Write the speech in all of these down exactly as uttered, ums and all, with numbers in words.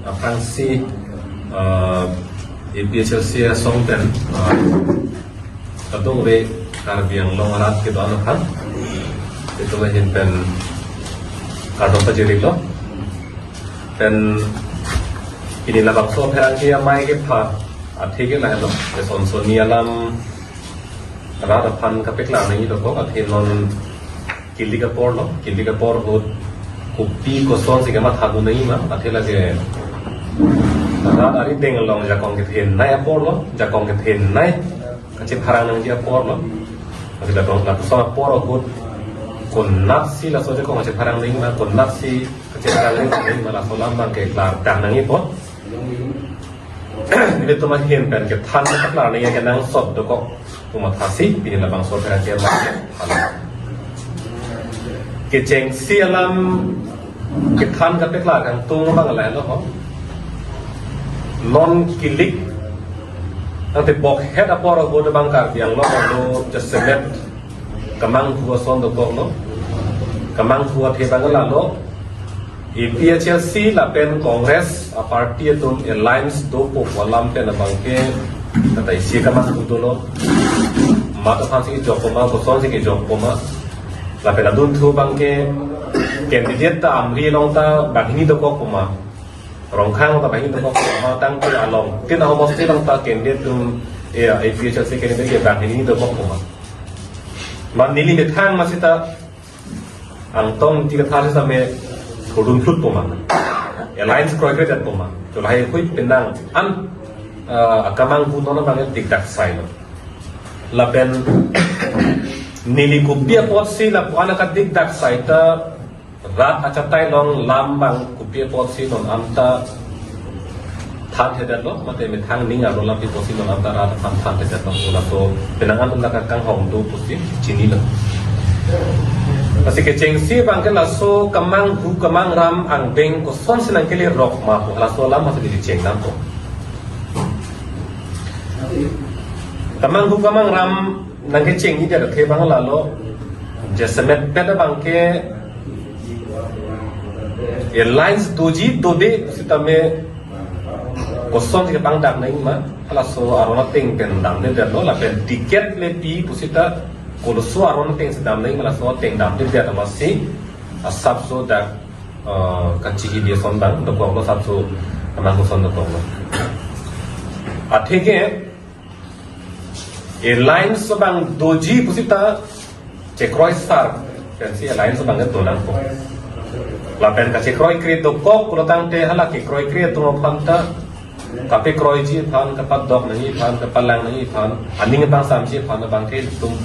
Aphrangsi, uh, A P H L C asong pen, uh, kadokave Karbi Anglong arat kedo-an aphan, itum ahin pen kardom pajirlo. Pen pini labangso pherangke amei kepha athe ke lahelo. Esonsoni alam rat aphan kapeklang nangji dokok, athe non kilik apor lo, kilik apor ahut kopi kosonsi kamatha dun nangji ma, athe lake rat arideng along jakong kethenei apor lo, jakong kethenei kachepharang nangji apor lo. Athe lapu, lapuson apor ahut konatsi laso jakong kachepharang nangji ma, konatsi kachepharang nangji ma, laso alam abang ke klardak nangji apot. Nelitum ahin pen kethan kapeklang nangji kenangsot dokok pu mathasi pini labangso pherangke amei. Kechengsi alam kethan kapeklang kangtung abang lahelo ho. Non kilik, tangte bokhet apor ahut abang Karbi Anglong arlo jasemet kemanghu ason dokok lo. Kemanghu athe abang lahelo. A P H L C lapen Congress a-party atum alliance dopo pu alam pen abang ke kata isi kemanghu dolo. Mat aphansi kejokpo ma, kosonsi kejokpo ma. Lapen adunthu abang ke candidate ta Amri along ta banghini dokokpo ma, Rongkhang ta banghini dokokpo ma, tangte along tin ahomosti along ta candidate atum, ya, A P H L C candidate ke banghini dokokpo ma. Ma neli methang ma sita Angtong Ingti kathar sitame thurdun phutpo ma, alliance kroikredetpo ma. Cho lahai hui penang an, uh, akemanghu non abang dikdak sai lo. Lapen neli kopi apotsi lapu-an akadikdak sai ta, rat achatai along alam abang kopi apotsi non anta thanthedetlo, mate methang ning arlo alam pi apotsi non anta rat aphan thanthedetlo. Laso penang an atum lake kanghong do pusi chinilo. Lasi kechengsi abang ke laso kemanghu kemangram angdeng kosonsi nangkele rok ma pu laso alam masi neli cheng dampo. Kemanghu kemangram nangkechengji athe abang lahelo. Jasemetpet abang ke alliance doji dode sitame kosonsi kepangdak nangji ma, halaso aron ateng pen damdedetlo, lapen ticket le pi pusita koloso aron atengsi dam nangji ma, laso ateng damdedet amatsi asapso dak, eh, kachihidi ason abang dokoklo, asapso kemanghu ason dokoklo. Athe ke alliance abang doji pusita chekroisar pensi alliance abang ke donangpo. Lapen kachekroikre dokok pulo tangte hala kekroikre atum aphan ta kapekroiji aphan, kapadok nangji aphan, kapalang nangji aphan, aning abang samji aphan abang ke itum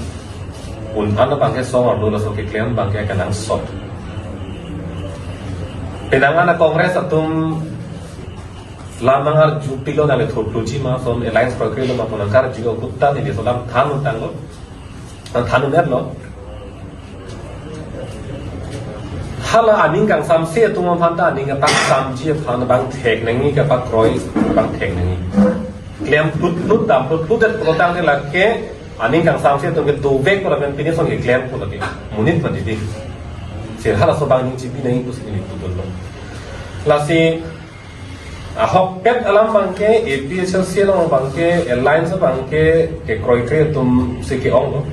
un-an abang ke song arlo laso keklem abang ke kenangsot. Penang an a-Congress atum lam nangarju pilo, nangle thurthurji ma, son alliance kroikre lo ma pu nangkarju ahut ta neli laso alam than untanglo. Than un-etlo. Hala aning kangsamse atum aphan ta aning kapangsamji aphan abang thek nangji, kapakroi abang thek nangji. Klem phutphut, dam phutphutdet pulo tangte lake aning kangsamse atum ke dovek pulo pen pine son keklem pulo ke. Monit mati di. Sir halaso abang ning chipi nangji pusi neli pudunlo. Lasi ahokpet alam abang ke, A P H L C along abang ke, alliance abang ke, kekroikre atumsi ke-onglo.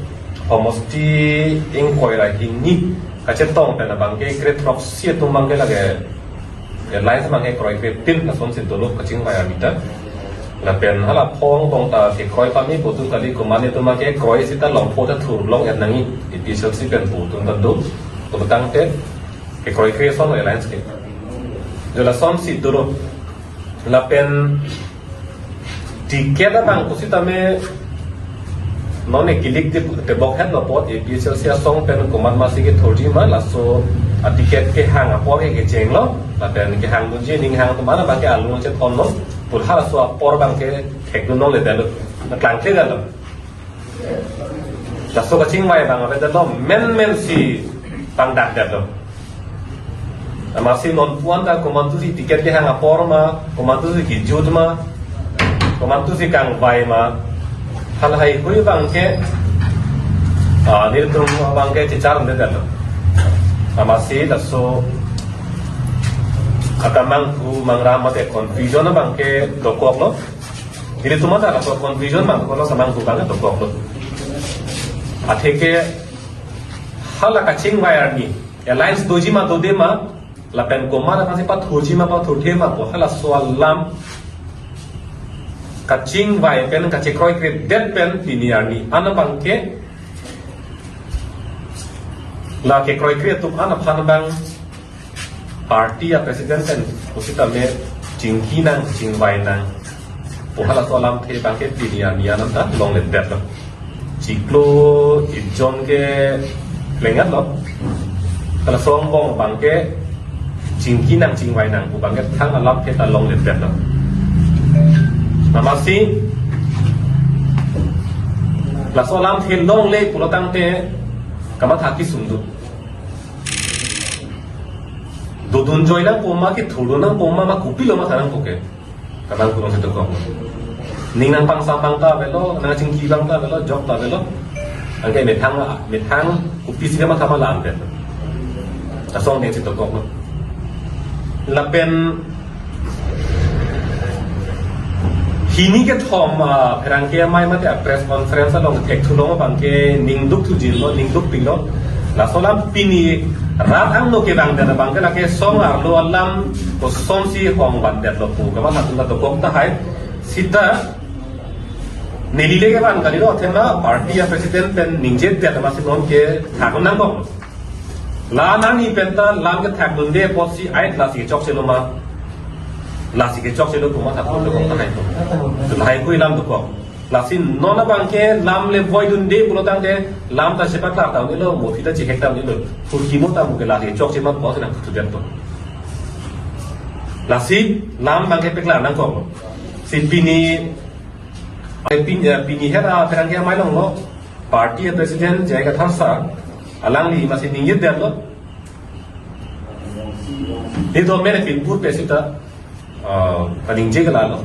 Homosti ingkoi ra hini kachetong pen abang ke, kre throksi atum abang ke lake alliance abang ke kroikre tin asonsi dolo kachingvai amita. Lapen hala phongo bong ta kekroi pame pu atum kali, komat atum abang ke kroi sita longpo ta thur long-et nangji, A P H L C pen pu atum ta do. Pu tangte kekroikre ason alliance ke. Jo lasonsi dolo. Lapen ticket abang pusitame non ekilik te, tebok henlo apot A P H L C asong pen komat masi kethurji ma, laso a-ticket kehang apor ke kechenglo. Lapen kehang dunji aning hang atum abang ke alun chethonlo. Pulha laso apor abang ke thekdun longledetlo. Klangkledetlo. Laso kachingvai abang avedetlo, menmensi pangdakdetlo. Amatsi non pu-an ta komantusi ticket kehang apor ma, komantusi kejut ma, komantusi kangvai ma, halahai hui abang ke, ah, nelitum abang ke chechar-un-edetlo. Amatsi laso Akamanghu mangra mate confusion abangke dokoklo. Nelitum mate laso confusion abang dokoklo, samanghu abangke dokoklo. Atheke hala kachingvai arni alliance doji ma dode ma, lapen komat aphansi pathurji ma pathurthe ma pu halaso alam kachingvai pen kachekroikredet pen pini arni an abangke, la kekroikre atum an aphan abang party a-president pen pusitame chingki nang chingvai nang pu halaso alamthe abangke pini arni an anta longledetlo. Chiklo ijon ke lengatlo. Halaso angbong abangke chingki nang chingvai nang pu abangke thang alamthe ta longledetlo. Amatsi laso alamthe longle pulo tangte kamatha kesung dun. Dodun joi nangpo ma, kethurdun nangpo ma, ma kopilo matha nangpo ke. Kadang kurang satu kok. Ning nangpangsam abang ta avelo, nangchingki abang ta avelo, jok ta avelo. Anke methang, methang kopisi kamatha ma la-an pen. Lason ning satu kok. Lapen hini kethom, ah, pherangke amei mate a-press conference along thekthu long abangke ning dukthu jinlo, ning dukpilo. Laso alam pini rat angno kevangdet abangke lake song arlo alam kosonsi hong vandetlo pu kamatha atum ta dokok tahai. Sita neli le kevan kalilo, athema party a-president pen ningjedet amatsi non kethak nangkok. La nangli penta lam kethakdunde apotsi ai lasi kechokchelo ma. Lasi kechokchelo pu matha atum dokok tahai pu. Lahai kui lam dokok. Lasi non abangke lam le voidunde pulo tangte lam ta chepaklar ta un-elo, mothi ta chehek ta un-elo. Phurkimo ta muke lasi kechokche ma pusi nangthudetpo. Lasi lam abangke paklar nangkok. Si pini, pini, pini hera pherangke amei along lo. Party a-president J I Kathar sir, alangli amatsi ningjedetlo. Nelitum mene pinpur pe sita, ah, kaningje ke lalo.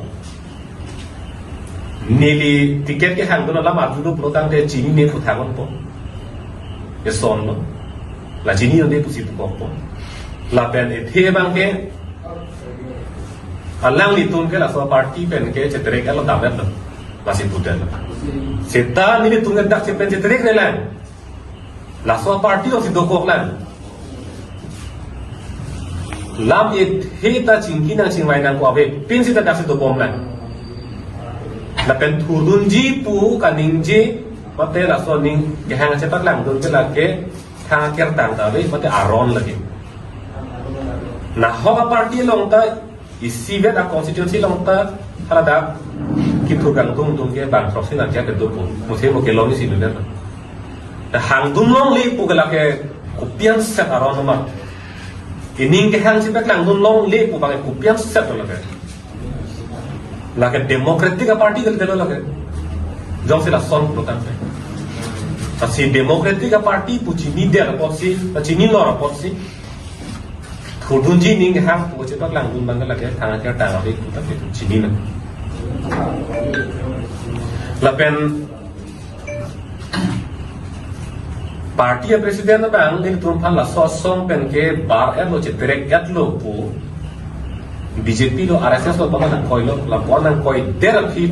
Neli ticket kehangdun alam arjulo pulo tangte chinine pu thakdunpo. Esonlo. La chinidunde pusi pukokpo. Lapen ethe abangke alanglitum ke laso party pen ke cheterek elo damet lo. Lasi pudetlo. Seta nelitum ke dak chepen cheterek relang. Laso party alongsi dokoklang. Lam ethe ta chingki nang chingvai nang ko avepin sita daksi dobomlang. Lapen thurdunji pu kaningje mate laso ning kehang chepaklangdun ke lake thang kertang ta ave mate aron lake. Nahok a-party along ta isivet a-constituency along ta haladak kithur kangtung tung ke bang throksi nangkejak kedo pu. Muthe mo kelong isi dun ta. Ta hangdun longle pu ke lake kopi anset aron ma. Ining kehang chepaklangdun longle pu abang kopi anset lake. Lake democratic a-party kalitelo lake. Jongsi lason pulo tangte. Lasi democratic a-party pu chinidet apotsi, chininor apotsi. Thurdunji ning kehang pu chepaklangdun abang lake thang kertang ave pu ta chinine. Lapen party a-president abang nelitum aphan laso asong pen ke bar-etlo cheterek-etlo pu B J P lo R S S lo pama nangkoilo, lapu nangkoidet aphi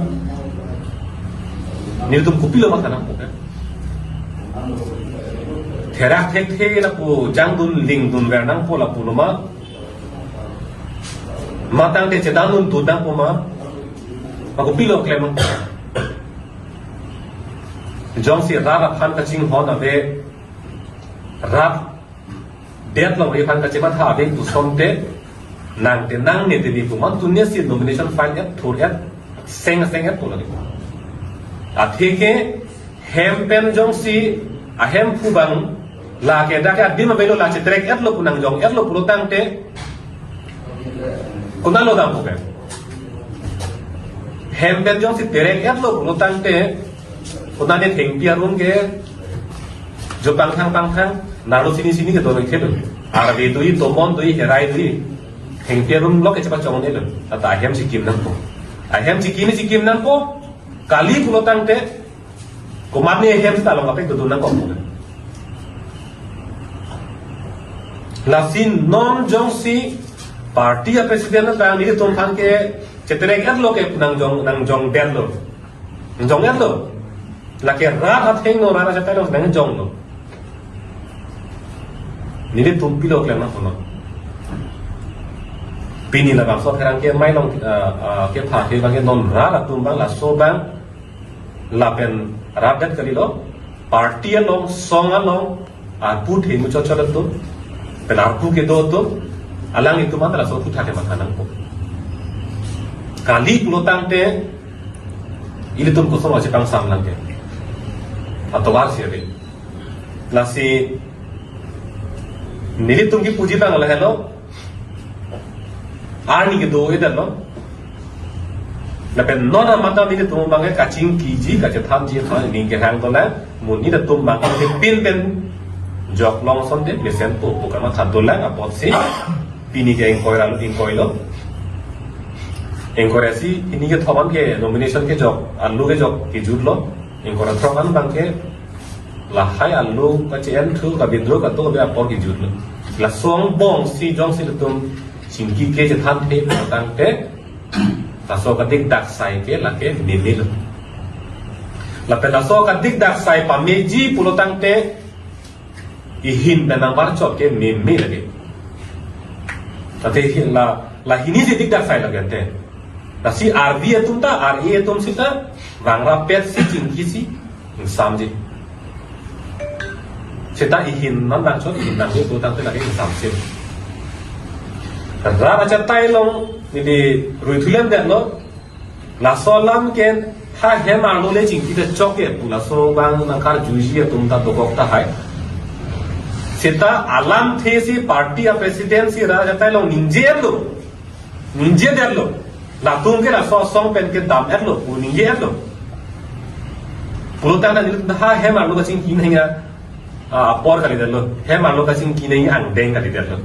nelitum kopilo matha nangpo ke. Therak thekthe lapu jangdun lingdun ver nangpo lapu lo ma. Matangte chedandun dun nangpo ma. Ma kopilo klem. Jongsi rat aphan kachinghon ave, rat det longri aphan kachematha ave pu asonte nangte nangne te ni pu ma, tuni si nomination file-et thur-et seng seng-et pu lake. Atheke hem pen jongsi ahemphu abang lake dak ke adim avelo, la cheterek-etlo pu nangjong-etlo pulo tangte konatlo dampo ke. Hem pen jongsi terek-etlo pulo tangte konane thengpi arum ke jo pangthang pangthang naro sini sini ke doroi thedo. Arve dui, tomon dui, herai dui. Thengpi arum lok ke chepachong-unelo. Ata ahem chikim nangpo. Ahem chikim chikim nangpo. Kali pulo tangte komatne ahem ta long kape dodun nangkok. Lasi non jongsi Party a president abang nelitum aphan ke cheterek-etlo ke nangjong, nangjongdetlo. Nangjong-etlo. Lake rat athengno, rat achatai along nangjonglo. Nelitum pilo klem nangkoklo. Pini labangso apherangke amei along, ah, ah, kepha ke abangke non rat atum abang laso abang lapen rat det kalilo, party along, song along, arpu themu chotchot atum, pen arpu kedo atum, alanglitum anta laso aphuthak kematha nangpo. Kali pulo tangte, ilitum koson achipangsam nangke. Atovar si ave. Lasi, nelitum kipuji abang lahelo, arni kedo-edetlo. Lapen non amata nelitum abangke kachingkiji, kachethanji aphan ning kerang dolang, mo nelitum abangke pinpen joklong asonte mesenpo pu kamatha dolang apotsi pini ke ingkoi ra ingkoilo. Ingkoi ra isi pini kethom an ke nomination kejok, arlo kejok kejutlo. Ingkoi ra throk an abangke lahai arlo kache-en thu kabidro kato kabe apor kejutlo. Laso angbong si jongsi ilitum chingki kechethan the tangte, laso kadik dak sai ke lake memelo. Lapen laso kadik dak sai pameji pulo tangte, ihin pen nangbarchot ke meme lake. Tate ihin la, la hini si dik dak sai lake ante. Lasi arvi atum ta, ar-e atum sita, vangrap-et si chingki si, ingsamji. Sita ihin non nangchot, ihin nangve pu tangte lake ingsamji. Rat achatai along neli rui thulemdetlo, laso alam ke ha hem arlo le chingki ta chok ke pu laso abang nangkarjuji atum ta dokok tahai. Sita alamthe si party a president si rat achatai along ningje-etlo. Ningjedetlo. Latum ke laso asong pen kedam-etlo pu ningje-etlo. Pulo tangte neli ha hem arlo kachingki nangji, ah, apor kalidetlo. Hem arlo kachingki nangji angdeng kalidetlo.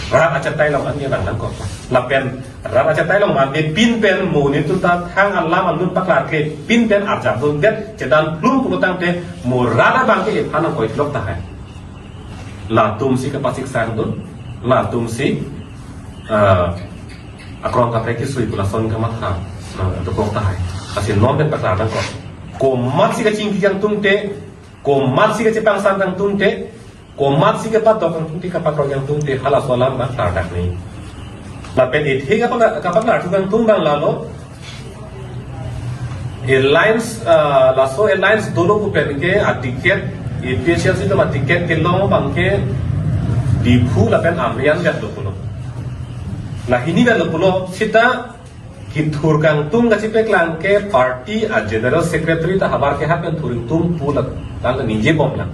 Rat achatai along an ke nang nangkok. Lapen rat achatai along mate pinpen mo nelitum ta thang alam alun paklar ke pinpen arjap dundet, chedan plum pulo tangte mo rat abangke iphan nangkoitlok tahai. Latum si kapasiksang dun, latum si, ah, akrong kaprek kesui pu lason kamatha, ah, dokok tahai. Lasi non pen paklar nangkok. Komat si kachingki kangtung te, komat si kachepangsam kangtung te, komat si kapadok kangtung te, kapakroi kangtung te, halaso alam abang klardak nangji. Lapen ethe kapak, kapaklar thu kangtung abang lalo. Alliance, ah, laso alliance dolo pu pen ke aticket, APHLC atum aticket kelong abangke Diphu lapen Amri an vetlo pulo. La hini vetlo pulo, sita kethur kangtung kachepaklang ke party a general secretary ta havar keha pen thur ingtung pu la, lang ningje bomlang.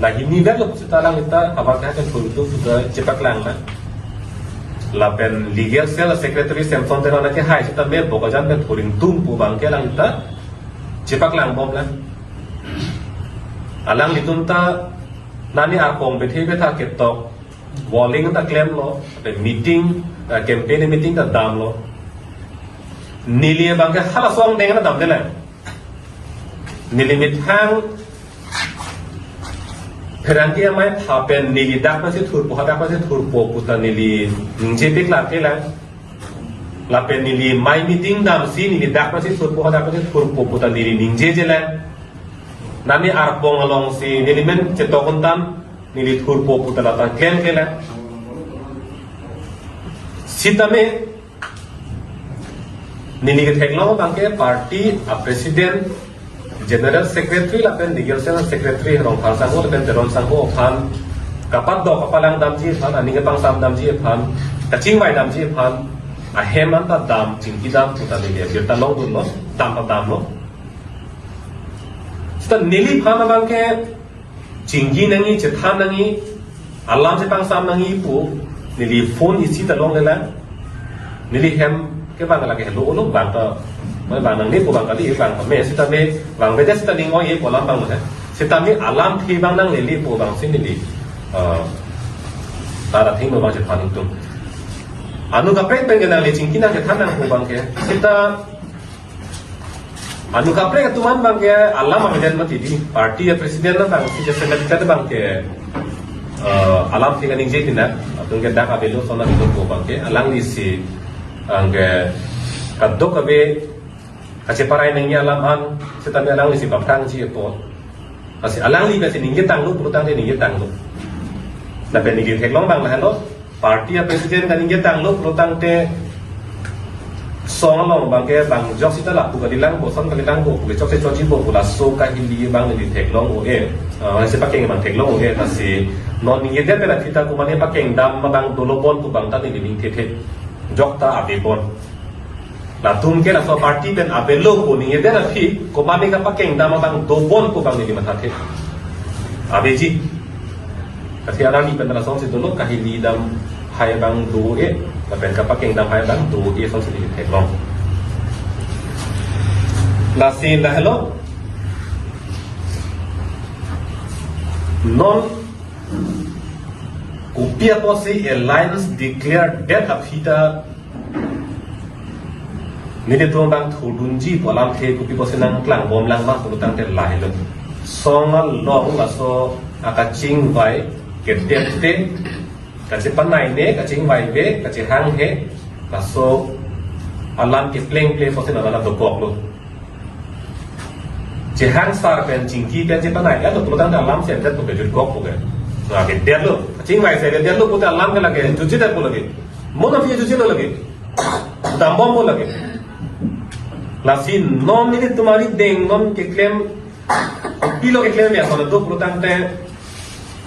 La hini vetlo sita lang ita havar keha pen thur ingtung pu ta chepaklang lang. Lapen legal cell secretary Samson Teron ke hai sita me Bokajan pen thur ingtung pu abangke lang ita chepaklang bomlang. Alanglitum ta nani arpong bethe betha ketok, bowling ta klemlo, lapen meeting, eh, campaign meeting ta damlo. Neli abangke halaso angdeng ta damdelang. Neli methang pherangke amei pha pen neli dak masi thurpo, hadak masi thurpo pu ta neli ningje pik lake lang. Lapen neli mei meeting damsi neli dak masi thurpo, hadak masi thurpo pu ta neli ningjejelang. Nani arpong alongsi neli men chetok untam, neli thurpo pu ta lata klemklelang. Sitame neli ketheklong abangke party a president, general secretary lapen legal cell secretary Rongphar sangho lapen Teron sangho aphan kapadok kapalang damji aphan, aning kepangsam damji aphan, kachingvai damji aphan, ahem anta dam, chingki dam pu ta neli abirta longdunlo, dam ta damlo. Sita neliphan abangke chingki nangji, chethan nangji, alam chepangsam nangji pu neli phone isi ta longlelang. Neli hem ke abang lake helo ulo, abang ta, abang nangne pu abang kali, abang ta me, sitame abang bede sita ning oi-e pu alam abang he. Sitame alamthe abang nanglele pu abangsi neli, ah, ta ra thengno abang chethan ingtung. Anu kaprek pen ke nangle chingki nang chethan nang pu abangke, sita anu kaprek atum an abangke alam amiden mati di, party a president abangsi je semet kat abangke, Eh, alam tiga ningje tina, atum ke dak avelo sona avelo ko abangke, alanglisi, angke, kadokave, kacheparai nangji alam an, setame alanglisi baphrangji apot. Lasi alangli pensi ningje tanglo, pulotangte ningje tanglo. Lapen neli theklong abang lahelo, party a-president kaningje tanglo, pulotangte song along abangke bang jok sita lapu kalilangpo, son kalilangpo, pu chokche chojipo, pu laso kahili abang neli theklong o-e. Ah, lasi pakeng abang theklong o-e, lasi non ningjedet pen aphi ta komatne pakeng dam abang dolo bon pu abang ta neli ning thethe. Jok ta ave bon. Latum ke laso party pen avelo pu ningjedet aphi, komatne kapakeng dam abang do bon pu abang neli mathathe. Aveji. Kasi arni pen lasonsi dolo, kahili dam hai abang do-e, lapen kapakeng dam hai abang do-e, sonsi neli theklong. Lasi lahelo. Non kopi apotsi alliance declare det aphi ta nelitum abang thurdunji pu alamthe kopi apotsi nangklang bomlang ma pulotangte lahelo. Song along laso akachingvai kedette, kachepanai ne, kachingvai ve, kachehang he, laso alam keplengple apotsi nangla dokoklo. Chehang sar pen chingki pen chepanai, ya to pulotangte alam si det pu ke jutkokpo ke. Lake detlo, kachingvai si detlo pute alam ke lake jutji detpo lake. Mo aphi jutjilo lake. Dambompo lake. Lasi non nelitum arideng non keklem, kopilo keklem ya, sona do pulotangte,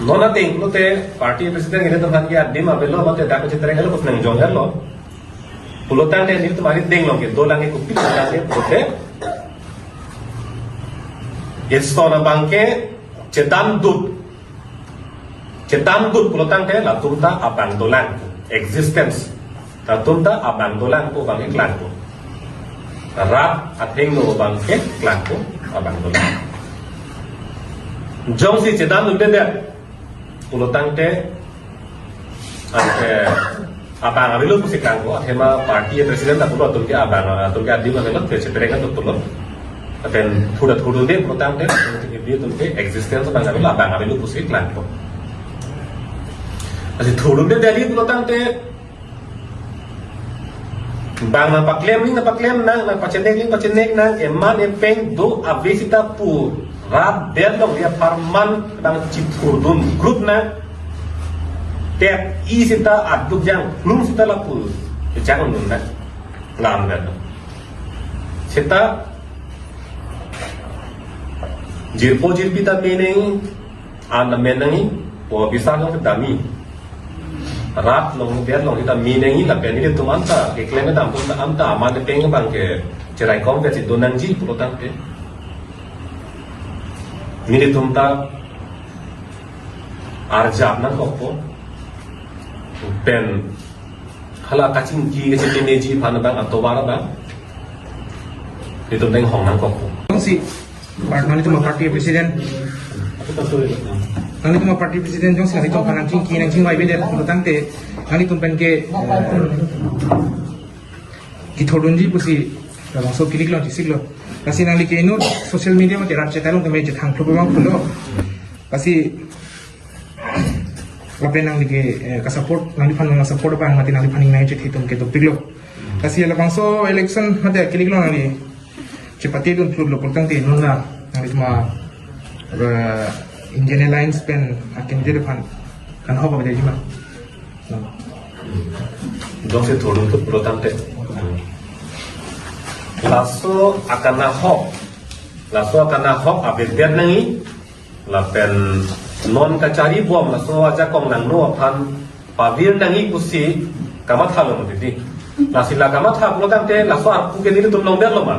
non ateng pulote party president nelitum aphan ke adim avelo mate dak chetereng lo, kus nangjong lo. Pulotangte nelitum arideng along ke dolang ke kopilo dolang ke pulote, eson abangke chedamdut. Chedamdut pulotangte latum ta abang dolang, existence. Latum ta abang dolang pu abangke klangpo. Rat athengno abangke klangpo, abang dolang. Jongsi chedamdutdedet pulotangte, ante abang avelo pusi klangpo, athema party president ta pulo atum ke abang, atum ke adim avelo, te chetereng atum pulo. Lapen thurda thurdunde pulotangte, atum ke existence abang avelo, abang avelo pusi klangpo. Lasi thurdunde Delhi pulotangte, bang nangpaklem ning nangpaklem nang, nangpachenek ning pachenek nang, eman epeng do ave sita pu rat det along ya parman nangchithurdun group nang, tep-i sita aduk jang plung sita lapu jangdun nang, lam det. Sita jirpo jirpi ta me nangji, an ta me nangji, po bisa along kedam-i. Rat along, det along sita me nangji, lapen nelitum anta keklem kedam atum ta anta aman epeng abangke cheraikom vet si do nangji pulotangte, nelitum ta arjap nangkokpo. Pen hala kachingki kacheteneji aphan abang atovar abang nelitum ta inghong nangkokpo. Jongsi, par-, nanglitum party president, nanglitum party president jongsi nanglitum aphan nangchingki nangchingvai avedet pulotangte, nanglitum pen ke, eh, kethurdunji pusi labangso click long chisiklo. Lasi nangli ke inut social media mate rat chetai along tame chethang thlup abang pulo. Lasi lapen nangli ke, eh, kasupport, nangliphan nangsupport abang mate nangliphan ingnai chethe atum ke dopiklo. Lasi labangso election mate click long nangli chepatedun thlup lo pulotangte non la nanglitum, eh, Indian Alliance pen a-candidate aphan kanahok aveji ma? Jongsi thurdun thlup pulotangte, laso akanahok, laso akanahok avedet nangji, lapen non kacharibom laso ajakong langno aphan pavir nangji pusi kamathalo mati di. Lasi la kamatha pulotangte laso arpu ke nelitum longdetlo ma?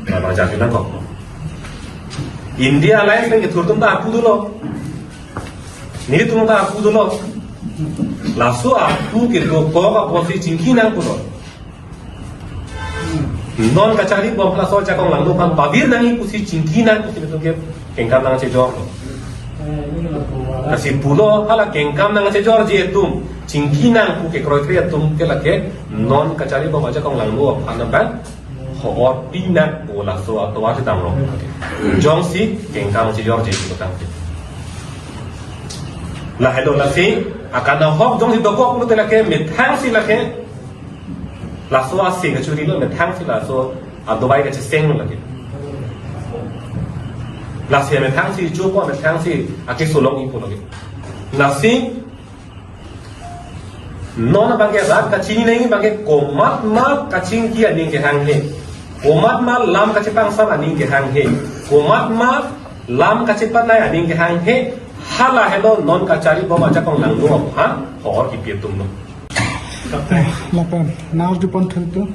Labang jati nangkok. India Alliance pen kethur atum ta arpu dolo. Nelitum ta arpu dolo. Laso arpu kedokok apotsi chingki nangpo lo. Non kacharibom laso ajakong langno aphan pavir nangji pusi chingki nang pusi nelitum ke kengkam nangchejor lo. Lasi pulo hala kengkam nangchejorji atum, chingki nang pu kekroikre atum ke lake non kacharibom ajakong langno aphan abang ho-or pi nang pu laso atovar si damrong. Jongsi kengkam chejorji pulotangte. Lahelo lasi, akanghok jongsi dokok pulote lake, methangsi lake. Laso asi kachorilo, methangsi laso adobei kachesenglo lake. Lasi methangsi chopo, methangsi akeso long-ipo lake. Lasi, non abangke rat kachini nangji abangke komatma kachingki aning kehanghe. Komatma lam kachepangsam aning kehanghe. Komatma lam kachepanai aning kehanghe. Halahelo non kacharibom ajakong langno aphan hor kipi atumlo. Lapen nang jupan thentu,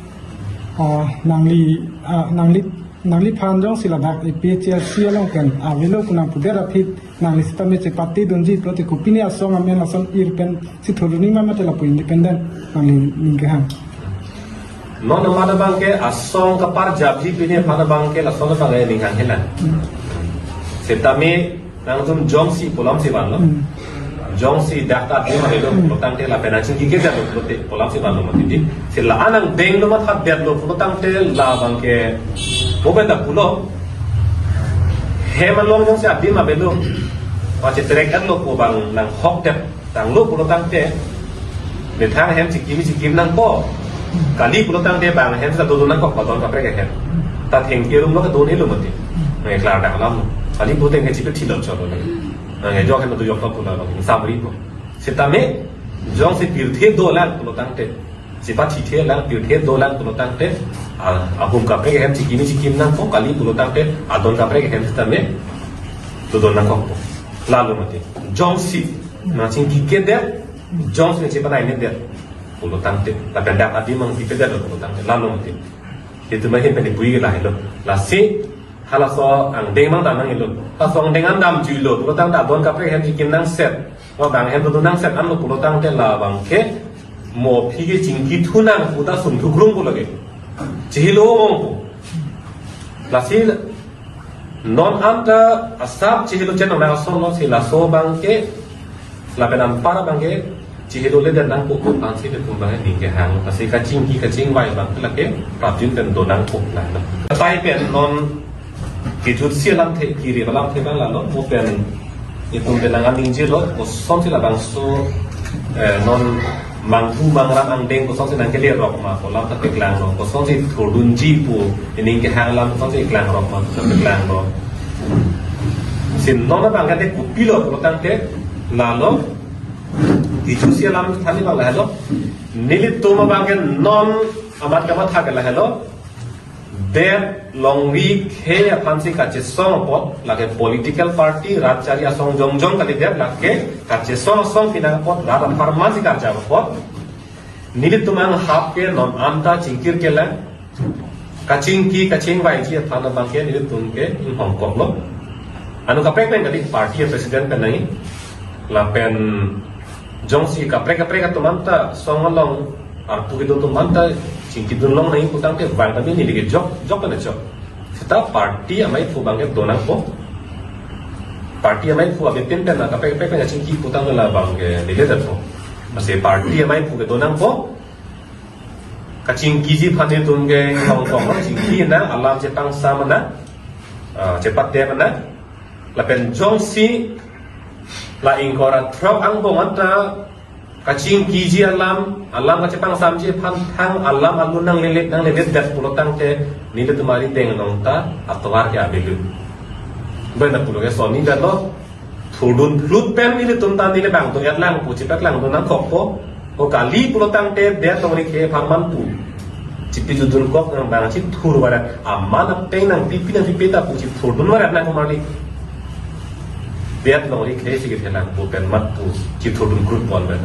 ah, nangli, ah, nangli, nangliphan jongsi ladak A P H L C along pen avelo pu nangpudet aphi nangli sitame chepatedunji pulote kopine asong amen ason ir pensi thurdun nangji ma mate lapu independent nangli ning kehang? Non amat abangke asong kaparjapji pine aphan abangke lason abangke ning hanghelang. Hmm. Sitame nangtum jongsi pu alamsi vanlo. Hmm. Jongsi dak ta adim avelo, hmm, pulotangte lapen nangchingki kedetlo pulote pu alamsi vanlo mati di. Si la-an angdenglo matha detlo pulotangte labangke moben ta pulo. Hem along jongsi adim avelo, pacheterek-etlo pu abang nanghokdet tanglo pulotangte, methang hem chikim chikim nangpo. Kali pulotangte bang hem seta dodun nangkok, adon kaprek ahem. Ta thengpi arumlo kedun-elo mati. Nangkeklar dak alam. Kali pulote nangkechipi thilot chotlo. Nangkejok hem tu joklo pulo, samripo. Sitame jongsi pirthe dolang pulotangte, chepathithe lang, pirthe dolang pulotangte, a, ahum kaprek ahem chikim chikim nangpo, kali pulotangte adon kaprek ahem sitame dodun nangkokpo. Lalo mati. Jongsi nangchingki kedet, jongsi nangchepanai nedet pulotangte, lapen dak adim nangpipedet pulotangte, lalo mati. Itum ahin pen ipui lahelo. Lasi, halaso angdeng mang dam nangjilo. Halaso angdeng an damjuilo pulotangte adon kaprek ahem chikim nangset, wa bang hem dodun nangset anlo pulotangte labangke mo aphi kechingki thunang pu ta sungthukrung pu lake. Chihilo ong pu. Lasi non anta asap chihilo chenong nang asonlo, si laso abangke lapen anpar abangke chihiloledet nangpo pu aphansi ilitum abangke ning kehang. Lasi kachingki kachingvai abangke lake prapjin pen do nangpo lang. Katai pen non kejutsi alamthe, kiri alamthe abang lalo, mo pen itum pen nang aning jelo, kosonsi labangso, eh, non manghu mangram angdeng kosonsi nangkelerok ma pu alam ta paklanglo, kosonsi thurdunji pu ining kehang alam kosonsi klangrok ma pu ta paklanglo. Si non abangke kopilo pulotangte lalo, kejutsi alamthe abang lahelo. Nelitum abangke non amat kamatha ke lahelo. Det longri khei aphansi kachesong apot, lake political party, rat chari asong jongjong kalidet, lake kachesong asong pinang apot, rat apharmansi karjap apot. Nelitum anghap ke non anta chingkir kelang. Kachingki kachingvaiji aphan abangke nelitum ke inghongkoklo. Anu kaprek pen kali party president pen nangji. Lapen jongsi kaprek kaprek atum anta song along arpu kedo atum anta chingkidun long nangji pulotangte vang kami neli ke jok, jok pen jok. Seta party amaiphu abangke do nangpo. Party amaiphu abepin pen na kaprek kaprek pen chingki pulotangte labangke neli detpo. Masi party amaiphu ke do nangpo. Kachingkiji aphan itum ke hongkong chingki nang, alam chepangsam nang, ah, chepatep nang. Lapen jongsi la ingkoi ra throk angbong anta kachingkiji alam, alam kachepangsamji aphan thang alam alun nanglele, nangleledetdet pulotangte nelitum arideng along ta atovar ke avelo. Benda pulo ke soni dalo. Thurdun phlut pen nelitum ta neli bang do-et lang pu chepaklangdun nangkokpo. O kali pulotangte det longri khei apharman pu chipijutdun kok nang bang chithurvaret, aman apeng nangpipi nangpipe ta pu chithurdunvaret nang komarli. Det longri khei si kethe lang pu pen mat pu chithurdun krutpon pen.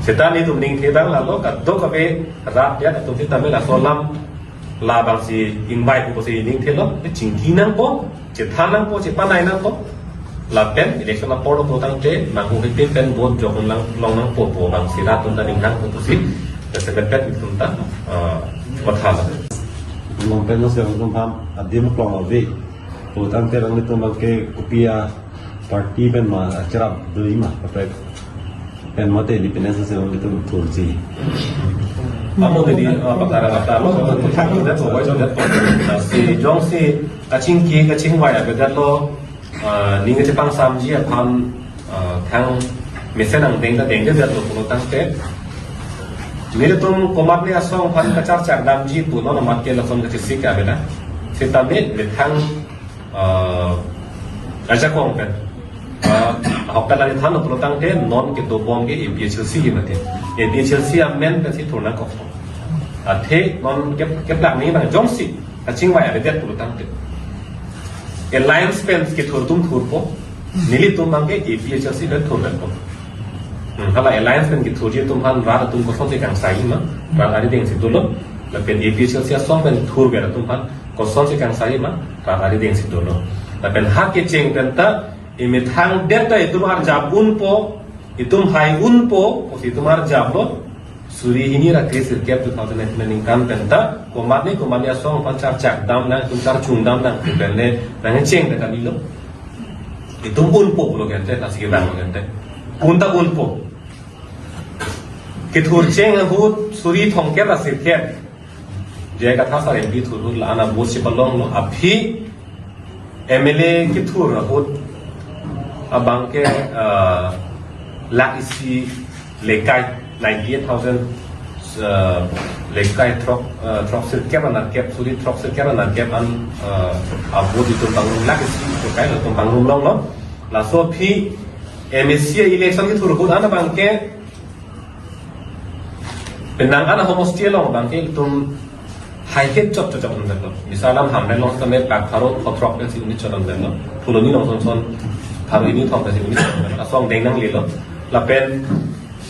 Seta nelitum ningthe abang lalo, kadokave rat det atum sitame laso alam labangsi ingvai pu pusi ningthelo, chingki nangpo, chethan nangpo, chepanai nangpo. Lapen election apor pulotangte manghu hiti pen vote jok lang long nangpo pu abangsi rat atum ta ninghang pu pusi, pen pen itum ta, ah, mathalo. Long pen no se itum aphan adim klong ave. Pulotangte nanglitum abangke kopi a party pen ma cherap doji ma, kaprek pen mate independence se nanglitum thurji? Amo tadi, ah, pakara kata lo, kita provide sudah. Si jongsi kachingki kachingvai avedetlo, ah, ning kachepangsamji aphan Ah, thang mesen angdeng ta dengdedetlo pulo tangte, nelitum komatne asong aphan kacharchak damji pu non amat ke lason kachesik abela. Sitame methang, ah, ajakong pen, ah, ahok ta lang thanlo pulo tangte non kedobom ke A P H L C mati. A P H L C amen pensi thur nangkok. Athe non kep-, keplak ni nang jongsi kachingvai avedet pulo tangte, alliance pen kethur atum thurpo, nelitum abang ke A P H L C pen thurpo. Hmm, hala alliance pen kethurji atum aphan rat atum kosonsi kangsai ma, rat arideng si dolo, lapen A P H L C asong pen thurver atum aphan kosonsi kangsai ma, rat arideng si dolo. Lapen ha kecheng pen ta, imethang det ta itum arjap unpo, itum hai unpo, pusi itum arjaplo, suri hini ra kre sirkep two thousand nineteen aningkan pen ta, komatne komatne asong aphan charchak dam nang, itum charchung dam nang, pen le nangcheng ta kalilo. Itum unpo pulo ke ante, lasi kevang lo ke ante. Un ta unpo. Kethur cheng ahut suri thomkep ra sirkep J I Kathar sir M P thur ahut la-an a-vote si palonglo, aphi M L A kethur ahut abang ke, ah, lakh isi lekai, ninety eight thousand, ah, lekai throk, ah, throksirkep ra nerkep, suri throksirkep ra nerkep an, ah, a-vote itum pangrum, lakh isi lekai lo itum pangrum longlo. Laso aphi M A C election kethur ahut an abang ke, penang an ahomosti along abang ke itum haihet chot chot chot dam lo. Misal alam Hamren along sitame pak pharo phongo throk pensi unit chot dam lo. Phuloni along son son pharo hini thom pensi unit chot dam lo. Asong deng nanglelo. Lapen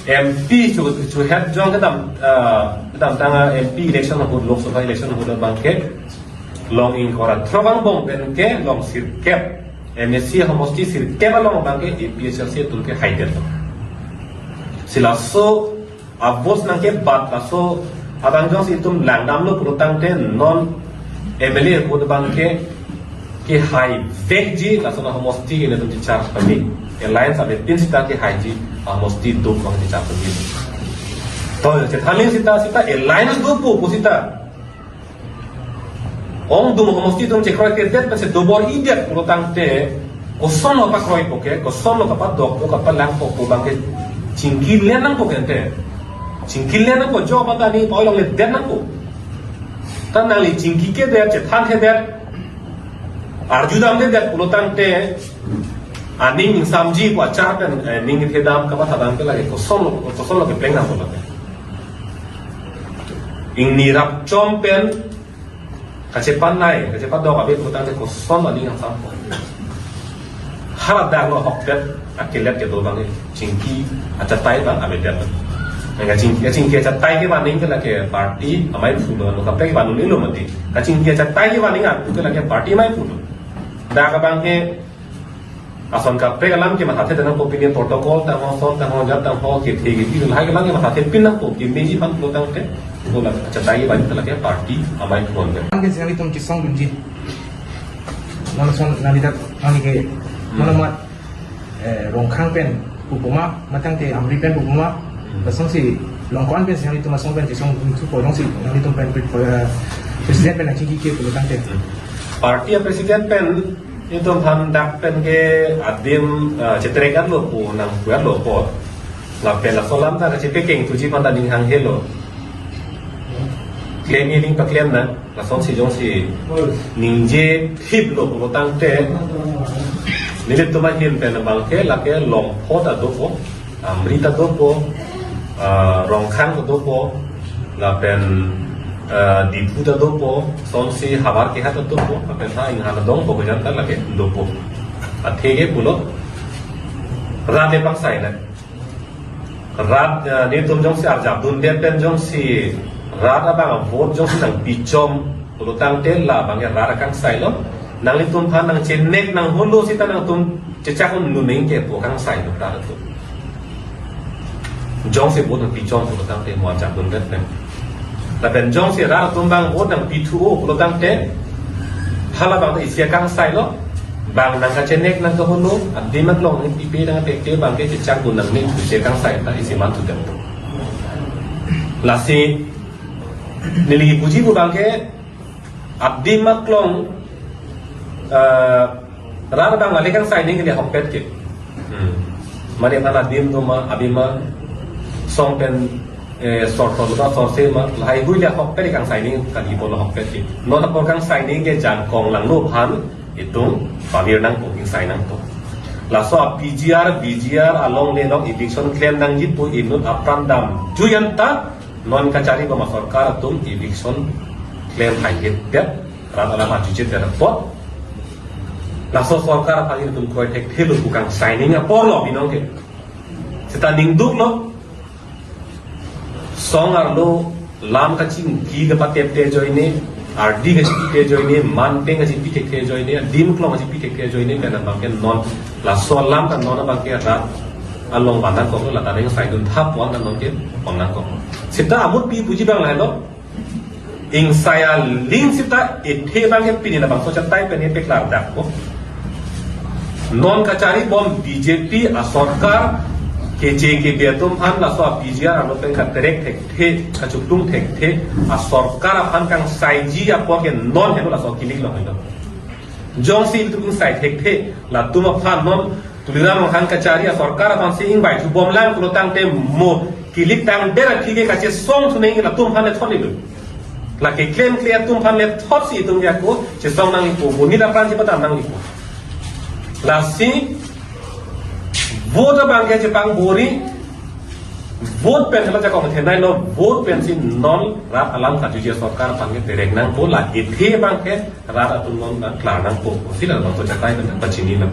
M P chu, chu het jong kedam, ah, kedamtang a-M P election ahut, Lok Sabha election ahut abang ke, long ingkoi ra throk angbong pen ke long sirkep, M A C homosti sirkep along abang ke A P H L C atum ke haidetlo. Si laso a-vote nangkebat laso abang jongsi itum langdamlo pulo tangte non M L A ahut abang ke, kehaivekji laso ahomosti ke nelitum chechar pame. Alliance avepin sita kehaiji ahomosti do abang chechar pame. To, chethanle sita, sita alliance dopo pu sita, ongdung homosti atum chekroikredet pensi dobor-idet pulo tangte, kosonlo pakroipo ke, kosonlo kapadokpo, kapalangpo pu abang ke chingki le nangpo ke ante. Chingki le nangpo, jo abang ta aning pa-oi longledet nangpo. Ta nangli chingkikedet, chethanthedet, arju damdedet pulo tangte, aning ingsamji pu achar pen, eh, ning kethe dam, kapathadam ke lake kosonlo, kosonlo kepleng nangpo lake. Ingni rapchom pen kachepanai, kachepadok ave pulo tangte koson aning ingsampo. Hala dak lo ahokpet akelet kedo abang, chingki achatai abang avedet. Nang kachingki, kachingki achatai kevan aning ke lake party amei phulo, no kaprek kevan un-elo mati. Kachingki achatai kevan aning atu ke lake party amei phulo. Dak abang ke ason kaprek alam ke mathathe nangpo, pini protocol tangho, son tangho, jat tangho, kethe kethe, lahai alam ke mathathepin nangpo, kemeji aphan pulo tangte, pulo achatai abang ta lake party amei phulon ke. Kan ke sing itum kesongdunji. Mano son nalidak nali ke, hmm, mano mat, eh, Rongkhang pen pu puma, matang te Amri pen pu puma, hmm, lasonsi Longkon pen sing itum asong pen kesongdun thupo, jongsi nanglitum pen, eh, president pen nangchingkike pulo tangte. Hmm. Party a-president pen itum aphan dak pen ke adim, eh, chetrek-etlo pu nangpu-etlo apot. Lapen laso alam ta kachepekeng thuji aphan ta ning hanghelo. Klem ining paklem nang, lasonsi jongsi ningje thiplo pulo tangte, nelitum ahin pen abang ke lake Longpho ta dopo, Amri ta dopo, ah, Rongkhang ta dopo, lapen, ah, Diphu ta dopo, sonsi havar kehat ta dopo, lapen ha inghan adong po kejan ta lake dopo. Athe ke pulo rat le pangsai na. Rat, ah, nelitum jongsi arjapdundet pen jongsi rat abang vote jongsi nangpichom pulo tangte la abang ke rat akangsailo. Nanglitum aphan nangchenek nangholo sita nangtum chechak un-e nangji ke pu akangsailo rat atum. Jongsi vote nangpichom pulo tangte mo arjapdundet pen. Lapen jongsi rat atum abang vote nangpithu-o pulo tangte, hala abang ta isi akangsailo, bang nangkachenek nangkaholo, adim aklong nangpipe nangpekte abang ke chechakdun nangne, isi akangsai ta isi mantu tem. Lasi neli puji pu abang ke, adim aklong, eh, rat abang ale kangsai nangji ke le ahokpet ke. Hmm. Mane aphan adim do ma, abima song pen, eh, sortho lo ta sorse ma, lahai hui le ahokpet kangsai nangji, kali polo ahokpet ke. Non apor kangsai nangji ke jankong langno aphan itum pavir nangpo, ingsai nangpo. Laso a P G R, V G R along le long eviction klem nangji pu inut apran damjui anta non kachari bom asorkar atum eviction klem hai het det, rat alam ajujet det apot. Laso sorkar aphan itum kroi thekthe lo pu kangsai nangji apor lo binong ke. Seta ningduk lo. Song arlo lam kachingki kapatepte ajoine, ardi kachingkite ajoine, manpeng kachingpi thekthe ajoine, adim klong kachingpi thekthe ajoine, pen abang ke non laso alam ta non abang ke rat along van nangkok lo, lata neng saidun thap wan ta non ke pon nangkok. Seta amut pi puji abang lahelo. Ingsai aling seta ethe abang ke pini labangso achatai pen epeklar dak ko. Non kachari bom B J P asorkar keche kebe atum aphan laso a P G R ano pen katerek thekthe, kachukdung thekthe asorkar aphan kangsaiji apor ke non helo laso kilik lo helo. Jongsi itum ingsai thekthe, latum aphan non Tuliram Ronghang kachari asorkar aphan si ingbai thu bom lang pulo tangte mo kilik tang bera thike kachesong thu nangji latum aphan le thot lo. La keklemkle atum aphan le thot si itum ke ako chesong nangpo, boni la pran si patam nangpo. Lasi vote abang ke chepang bori, vote pen helo jakong thenai lo, vote pen si non rat alam kajuji asorkar aphan ke terek nangpo, la ethe abang ke rat atum non na klar nangpo, si labangso achatai pen pachini lo.